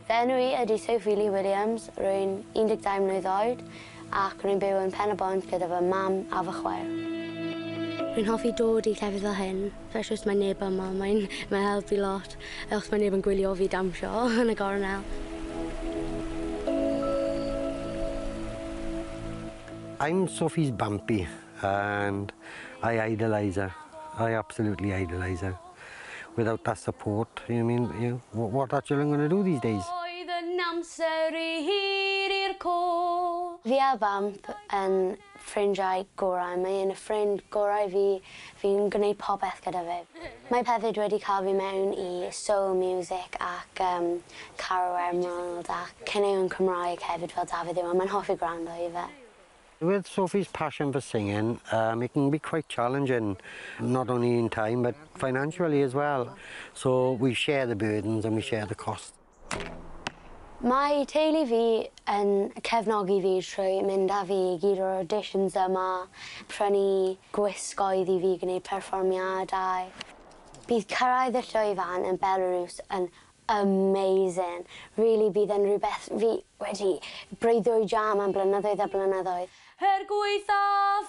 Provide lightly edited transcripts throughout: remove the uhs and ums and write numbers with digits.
Fy enw i ydy Sophie Lee Williams, rwy'n 12 mlwydd oed ac rwy'n byw yn Pen-y-bont gyda fy mam a fy chwaer. Rwy'n hoffi dod i llefydd fel hyn, especially os mae neb yma, mae'n mae helpu lot, os mae neb yn gwylio fi dawnsio yn y gornel. I'm Sophie's Bumpy and I idolise her. I absolutely idolise her. Without that support, you know what I mean, you know, what are children going to do these days? Oedd yn amser i hir i'r co. Fi a Vamp yn ffrindiau gorau. Mae e'n y ffrind gorau fi. Fi'n gwneud popeth gyda fe. Mae hefyd wedi cael fi mewn i soul music ac Caro Emerald ac caneuon Cymraeg hefyd fel Dafydd Iwan. Mae'n hoffi gwrando i fe. With Sophie's passion for singing, it can be quite challenging, not only in time, but financially as well. So we share the burdens and we share the cost. Mae teulu fi yn cefnogi fi trwy mynd â fi i gyd o'r auditions yma, prynu gwisgoedd i fi gwneud perfformiadau. Bydd cyrraedd y llwyfan yn Belarus yn amazing. Really bydd yn rhywbeth fi wedi breuddwydio am am blynyddoedd a blynyddoedd. Er gwaetha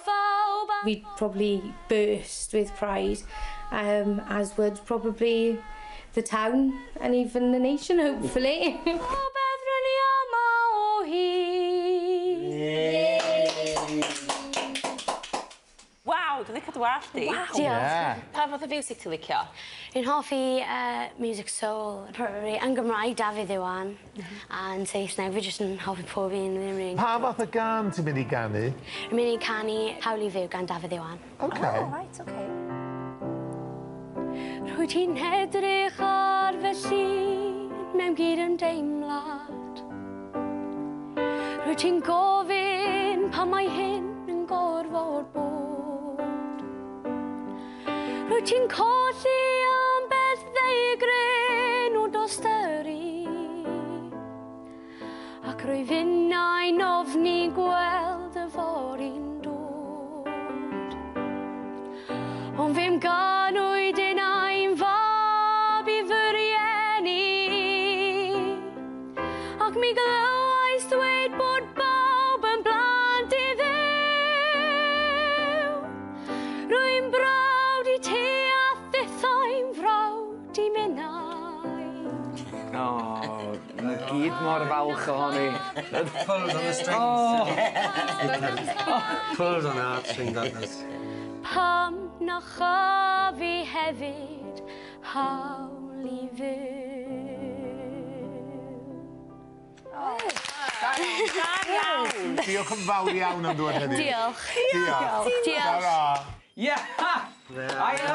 phawb a... We'd probably burst with pride, as would probably the town and even the nation, hopefully. Popeth rŷn ni yma o hyd. Waw, dwi'n licio dy wallt di. Waw. Diolch. Yeah. Pa fath o fiwsig ti'n licio? Fi'n hoffi music soul, probably. Yn Gymraeg, Dafydd Iwan, a yn Saesneg, fi jyst yn hoffi pob un ddim rili. Pa fath o gân ti'n mynd i ganu? Fi'n mynd i canu Hawl i Fyw gan Dafydd Iwan. Okay. Oh, right, okay. Rwy ti'n edrych ar fy llun mewn gyd ymdeimlad. Rwy ti'n gofyn pam mae hyn yn gorfod bod. Rwy ti'n colli ambell deigryn o dosteri. Ac rwy finnau'n ofni gweld y fory'n dod. Ond fe'm ganwyd innau'n fab i fy rieni. Ac mi glywais ddweud bod bawb yn blant i Dduw. Rwy'n brawd i ti a thithau'n frawd i minnau. O, mae gyd mor falch ohoni. Pulls on the strings. Oh. Pulls on the heartstrings, that does. Pam na chaf fi hefyd hawl i fyw. Da iawn. Diolch yn fawr iawn am ddod heddiw. Diolch. Diolch. Diolch. Ta-ra. Yeah! Hiya!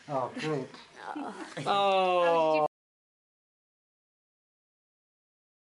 Oh, great. Oh.